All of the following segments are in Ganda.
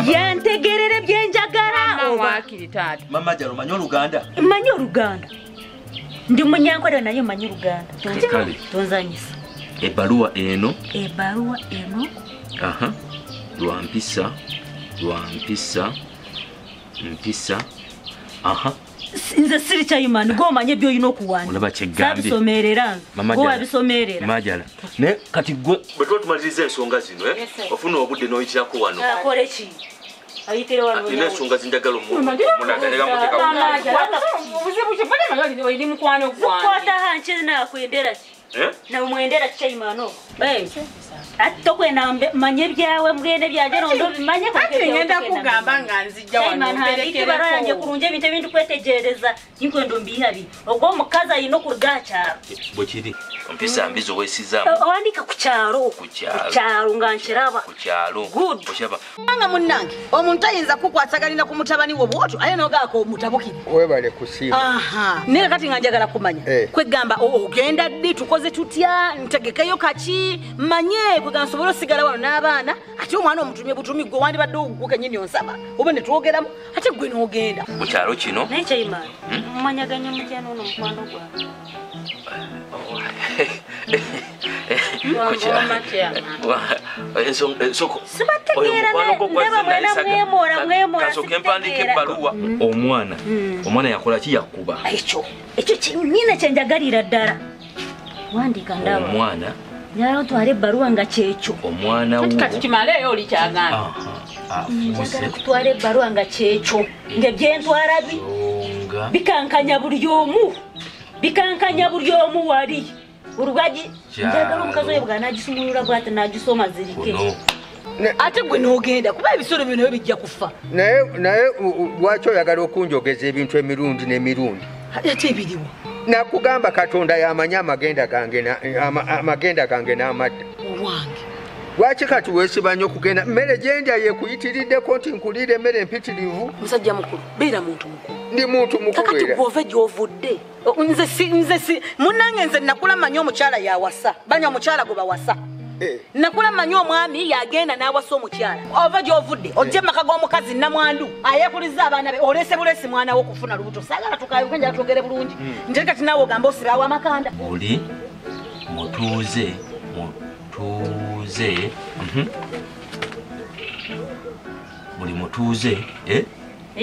Yantegerere byenjagala oba taata. Mama Jalo manyi Oluganda? Manyi Oluganda. Ndi munyankole naye manyi Oluganda. Tonzanyisa. Ebbaluwa eno. Ebbaluwa eno. Aha. Lwa mpisa. Lwa mpisa. Mpisa. Aha. Nze siri Chairman gwe omanye by'olina okuwandiika. Olaba kyegambye. Sabisomerera. Gwe wabisomerera. Majala. Ne kati gwe bwe tuba tumaliriza ensonga zino ofuna obudde n'oyitirako wano. Akole ki? Ayitire wano. Nina ensonga zinjagala omunaganira muteeka. Obuzibu ki bali magali oli mukwano gwange. Kwata hanchi nakwendera ki? Na mwendera Chairman o. Ate tokwenda manye byawe mugende byanje nondo bimanye ate ngenda kugamba nga nzijja wano mperekereko yange kurunje ebintu ebintu kwetegereza inkwendo mbihabi ogwo omukazi ayina okuruga kyaro bwe kiri mpisa mbizo wesizaamu owandika ku kyaro ku kyaro nga nkiraba ku kyaro okyaba nga munnange omuntu ayinza kukwataganira ku mutabani wo bwotyo aye nogaako omutabukire webale kusiima. Aha, naye kati nga njagala kumanya kwegamba ogenda ddi tukoze tutya ntegekeyo kaki manye kwegamba nsobola osigala wano n'abaana ate omwana omutumye butumi gwe wandibadde ogwo kennyini onsaba oba ne twogeramu ate gwe n'ogenda ku kyalo kino. Naye Chairman mumanyaganya mutya n'ono mukwano gwange? Omwana omwana yakola ki yakuba ekyo ekyo kinyina kyenjagalira ddala wandika ndaba omwana njagala otwale ebbaluwa nga kyekyo omwana wo kati kimaleeyo oli kyagamba njagala kutwala ebbaluwa nga kyekyo ng'ebyentwala bikankanya buli omu bikankanya buli omu wali urugagi njagala omukazi oyo bw'anaagisumulula bw'ati n'agisoma zirike ate gwe n'ogenda kuba ebisolo bino nabyo bijja kufa. Naye lwaki oyagala okunjogeza ebintu emirundi n'emirundi? Ate ebiriwo nakugamba Katonda yamanyi amagenda gange amagenda gange n'amadda owange. Lwaki kati weesiba nnyo okugenda mmere gyendya yekuyitiriddeko nti nkuliira emmere empitirivu? Musajja mukulu beera muntu mukulu. Ndi muntu mukulu kakati era. Gw'ova gy'ovudde nze munnange nze nakula mmanyi omukyala yawasa banya omukyala gwe bawasa. Nakula mmanyi omwami yagenda n'awasa omukyala. Ova gy'ovudde ojje maka g'omukazi nnamwandu ayeekuliza abaana be oleese bulesi mwana wo okufuna lubuto. Saagala tukaayoke njagala twogere bulungi. Nte kati naawe ogamba osibaawo amakanda. Buli mutuuze mutuuze buli mutuuze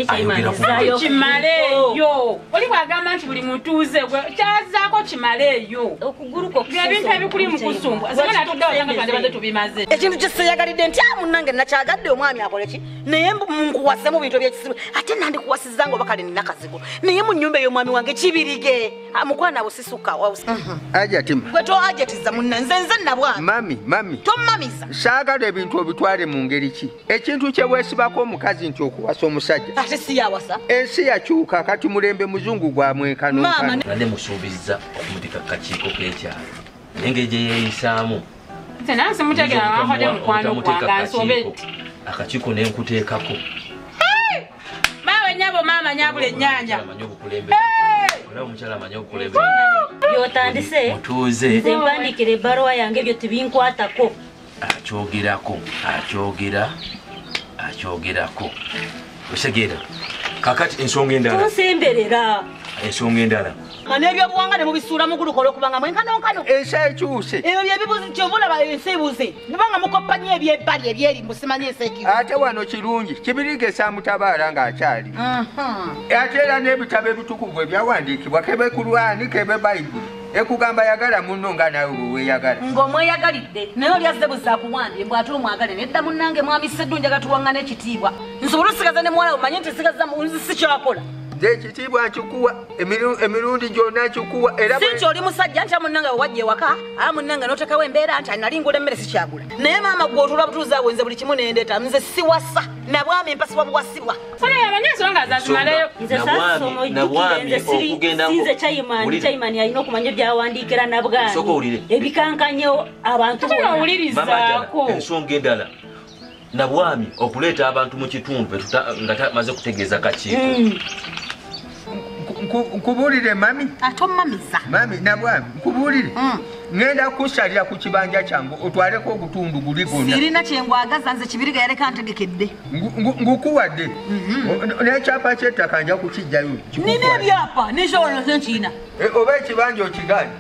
ayogera ku kimaleeyo. Oli bw'agamba nti buli mutuuze kyazaako kimaleeyo okuguluko ebintu ebikuli mu kusumbwa singa natuddewo sanga twandibadde tubimaze. Ekintu kye seeyagalidde nti munnange nakyagadde omwami akole ki naye nkuwase mu bintu ebyekisiru ate nandikuwasizza nga oba kale nina kazigo naye mu nnyumba ey'omwami wange kibirige mukwana abo sisukka. Ajati gwe toajatiza munna nze nze nabwami. Mami mami tommamiza. Saagala ebintu obitwale mu ngeri ki? Ekintu kye weesibako omukazi nti okuwasa omusajja ate si yawasa. Ensi yakyuka kati mulembe muzungu gwa mwenkanonkano. Nade musuubizza okumuteeka ku kakiiko k'ekyalo engeri gye yeeyisaamu. Nze nansi mutegeera ngankwadde mukwano gwange nsobe akakiiko ne nkuteekako. Maawe nnyabo maama nyabula ennyaanya. Olaba omukyala amanyi obukulembeze. By'otandise mutuuze nze mpandiikira ebbaluwa yange ebyo tebinkwatako. Akyogerako akyogera akyogerako osegeera kakati ensonga endala tonsemberera ensonga endala n'ebyobuwangwa ne mubisuula mugulukola okubanga mwenkanonkano. Ensi ekyuse ebyo byebibuzi kyova olaba ensi ebuze mubanga mukoppa nnyo ebyebbali ebyeri mbusimanyi ensi ekiru. Ate wano kirungi Kibirige samutabaala ng'akyali ate era n'ebitabo ebitukuvu ebyawandiikibwa kebe Kulwani kebe Bayibuli ekugamba yagala munno nga naawe bwe weeyagala ng'omweyagalidde naye oli azze buzaakuwambye mbw ate omwagale nedda munnange mwami Sseddu njagala tuwaŋŋane ekitiibwa nsobole osigaza ne muwala omanye nti sigaza nzi sikyakola. Nze ekitiibwa nkikuwa emirundi gyonna nkikuwa era si nti oli musajja nti munnange bwe wajja ewaka aa munnange n'oteekawo embeera nti nali ngula emmere sikyagula naye maama gwe otuula butuuzi awo nze buli kimu nendeeta nze siwasa nabwami mpasibwa buwasibwa. Nze saasoma ojjukire nze sinze Chairman. Chairman alina okumanya ebyawandiikira nabwami ebikankanya abantu bonna. Ensonga endala nabwami okuleeta abantu mu kitundu nga tamaze kutegeeza kakiiko. Nkubuulire mami. Ate omamiza. Mami nabwami nkubuulire. Ngenda kusalira ku kibanja kyange otwaleko ogutundu guli gonna. Sirina kye ngwagaza nze Kibirige yaleka ntegekedde. Ngukuwadde. N'ekyapa ky'ettaka nja kukijjayo. Nina ebyapa n'ekyono nkiina. Oba ekibanja okigaanye.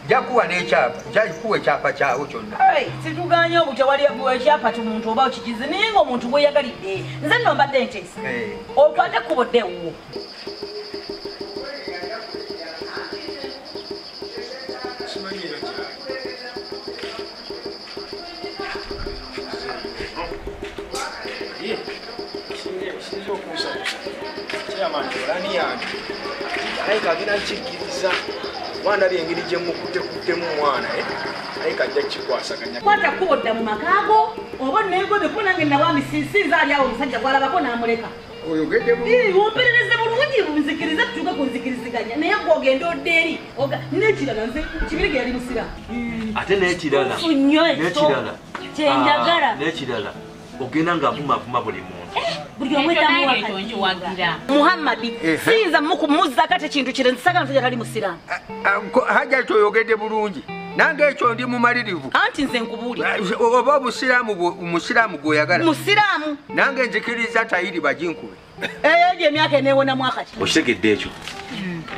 Nja kuwa n'ekyapa, nja kuwa ekyapa kyawo kyonna. Situgaanye obutya wali ekyapa ky'omuntu oba okigize naye ng'omuntu gweyagalidde. Nze nno mbadde nteesa. Otwate ekkubo dde ewuwo. Wandabye engeri gye mukuttekuttemu mwana naye kajja kikwasaganya. Kwata kkubo dda mu makaago oba neegobe kuba nange nawami sinza ali awo omusajja gw'alabako n'amuleka. Oyogedde bulungi. Omperereze bulungi nzikirize tutuuke ku nzikiriziganya naye gwe ogenda odda eri n'ekirala nze Kibirige yali musiraamu. Ate n'ekirala n'ekirala kyenjagala n'ekirala ogenda ng'avumavuma buli muntu. Buli omu etamuwagira. Muhammadi siyinza mumuzzako ate kintu kire nsagala musajja tali musiraamu. Hajja toyogedde bulungi. Nange ekyo ndi mumalirivu. Anti nze nkubuulira. Oba obusiraamu omusiraamu gw'oyagala. Musiraamu. Nange nzikiriza tayiri baginkube. Eyo emyaka eneewona mwaka ki? Okitegedde ekyo.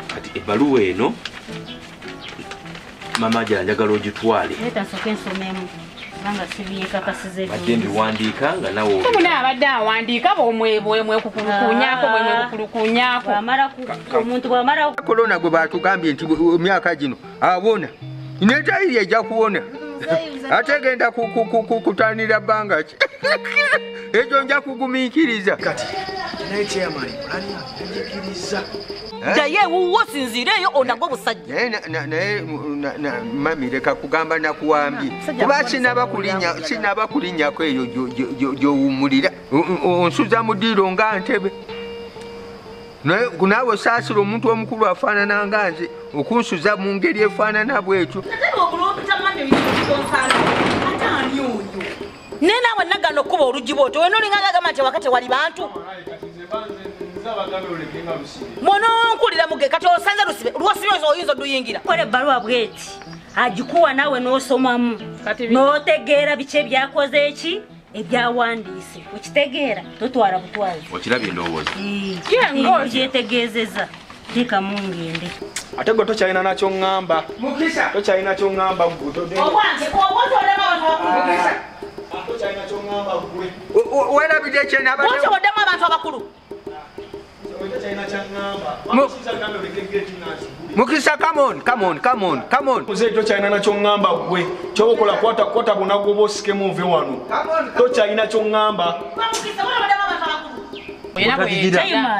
Kati ebbaluwa eno mama Hajara njagala ogitwale. Leeta nsooke nsomemu. Kubanga sibyekakasiza badde mbiwandiika nga nawe muna abadde awandiika bwemwekukulukunyako bwemwekukulukunyako omuntu bwamala korona gwe batugambye nti emyaka gino awona netayiri ejja kuwona ate genda kutanira bbanga ki ekyo nja kugumiikiriza kati naye chairman pulani yagikiriza ddayo ewuwo sinziireeyo onagwo obusajja. Naye mami leka kugamba nakuwambye kuba sinaba kulinnyako eyo gy'owummulira onsuza mu ddiiro nga ntebe. Naawe saasira omuntu omukulu afaanana nga nze okunsuza mu ngeri efaanana bwetyo. Naye naawe nagaana okkuba oluggi bw'otyo wena olinga agamba nti awaka tewali bantu. Mononkulira muge kati osanze lusibe lwosibe oyinza oduyingira. Kola ebbaluwa bweti agikuwa naawe n'osomamu n'otegeera biki ebyakoze eki ebyawandiise okitegeera totwala butwazi. Okirabye ndowooza. Gyetegeezeza teekamu ngende. Ate gwe tokyalina nakyo ŋŋamba. Mukisa. Tokyalina kyo ŋŋamba gwe. Obwange oba abantu abakulu. Mukisa. Tokyalina kyo ŋŋamba gwe. Weerabidde kye nabadde. Bw'otyo bw'oddamu abantu abakulu. Mukisa, come on, come on, come on, come on. Mzee tokyalina nakyo ŋŋamba gwe. Ky'okola kwata kwata bunago bw'osikemu ove wano. Tokyalina kyo ŋŋamba. Mukisa, weerabidde abantu abakulu.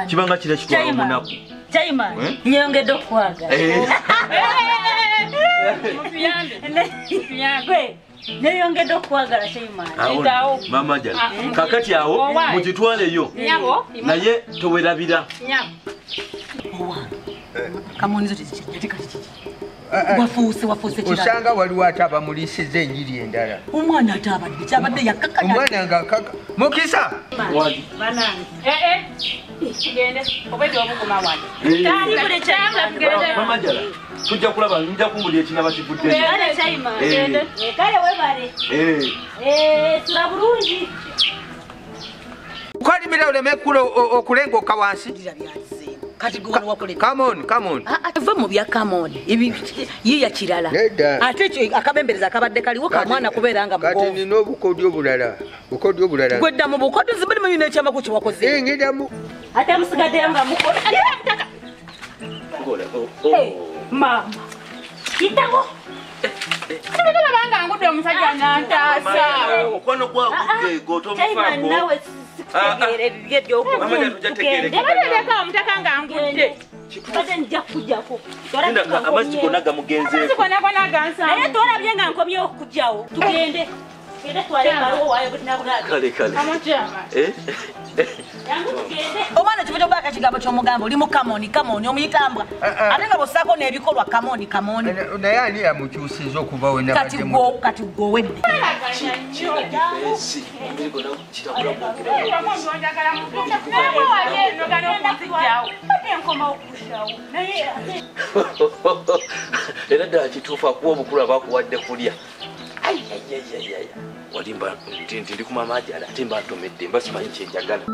Kibanga kira kitwala omunaku. Chairman, nyongedde okwagala. Mutuyambe. Neyongedde okwagala Chairman. Mama Hajara, kakati awo mugitwaleyo. Naye towerabira. Kamonizo kiki? Wafuuse kirala. Osanga waliwo ate abamulisiza enjiri endala. Omwana ate abadde kyabadde yakkakkanya. Omwana nga kaka. Mukisa. Banange. Tugende obwedde obuguma wano. Mama Hajara, tujja kulaba nja kumbulira ekinaba kivuddeyo. Kale Chairman. Kale webale. Sula bulungi. Ukalimira oleme okulengoka wansi. Kati gwe wano wakola. Come on, come on. Ava mu bya come on. Yiya kirala. Ate ekyo akabembereza akabadde kaliwo kamwana kubeera nga mugonvu. Kati nina obukodyo obulala. Bukodyo obulala. Gwe dda mu bukodyo nze bali n'ekyamako kye wakoze. Ngenda mu. Ate musigaddeyo nga mukola. Mama. Kitawo. Ate ngudde omusajja n'antaasa. Omukwano gwagudde gw'otomufaako. Nawe sikutegeera ebibye by'okutegeera. Obaleka omutaka nga ngudde. Badde nja kujjako. Amazzi gonna gamugenzeeko. Amazzi gonna gonna gansanze. Naye tolabye nga nkomyewo okukujjawo. Tugende. Tugende twale ebbaluwa waayo bunabulaga. Kale kale. Jangu tugende. Omwana ekifo ky'okubaako ekigambo ky'omugamba oli mu kamoni kamoni omuyitambwa. Ate nga bw'ossaako n'ebikolwa kamoni kamoni. Naye ani yamukyusiza okuva we nabadde Kati gwe owedde. Kirina difensi. Omubiri gwonna kitakula kwogera. Era ddala kituufu akuwa obukulu abakuwadde kulya. Ayayayayaya. Wali mba nti ndi ku mama ajala ate mba ntomedde mba simanyi kye njagala.